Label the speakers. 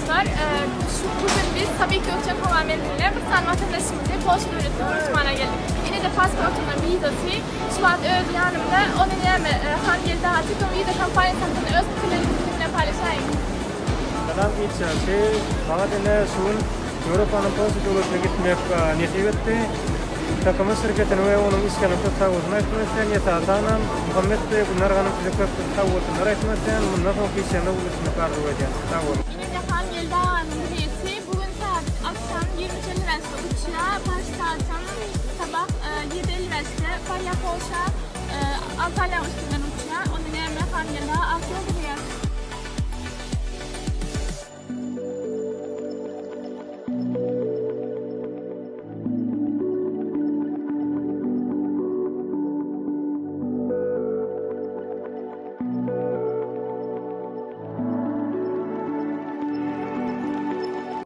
Speaker 1: Dostlar, şu bu gün biz Sabih Gökçen howa menziline bir sany watandaşymyzy Polşa döwletine uçmana geldik. Ine-de pasportyndan wizasy, şu wagt özi ýanymda. Ony näme, Hangeldi aga Türkmen wiza kompaniýasy hakynda öz pikirleriňizi biziň bilen paýlaşaýyň.
Speaker 2: Salam Içýançy, maňa diňe şu gün Ýewropanyň Polşa döwletine gitmek nesip etdi. Takymyz şirketine we onuň işgärlerine köp sag bolsun aýtmak isleýän. Esasanam Muhammet we Gülnar hanym size köp köp sag bolsunlar aýtmak isleýän. Mundan soňky işlerinde uly üstünlik arzuw edýän. Sag boluň.
Speaker 1: Ine-de Hangeldi aganyň bileti bu gün sagat agşam 23.55-de uçýar. Baş sagatam sabah 7.55-de barýar Polşa. Antalýanyň üstünden uçýar. Onda näme Hangeldi aga ak ýol dileýäs.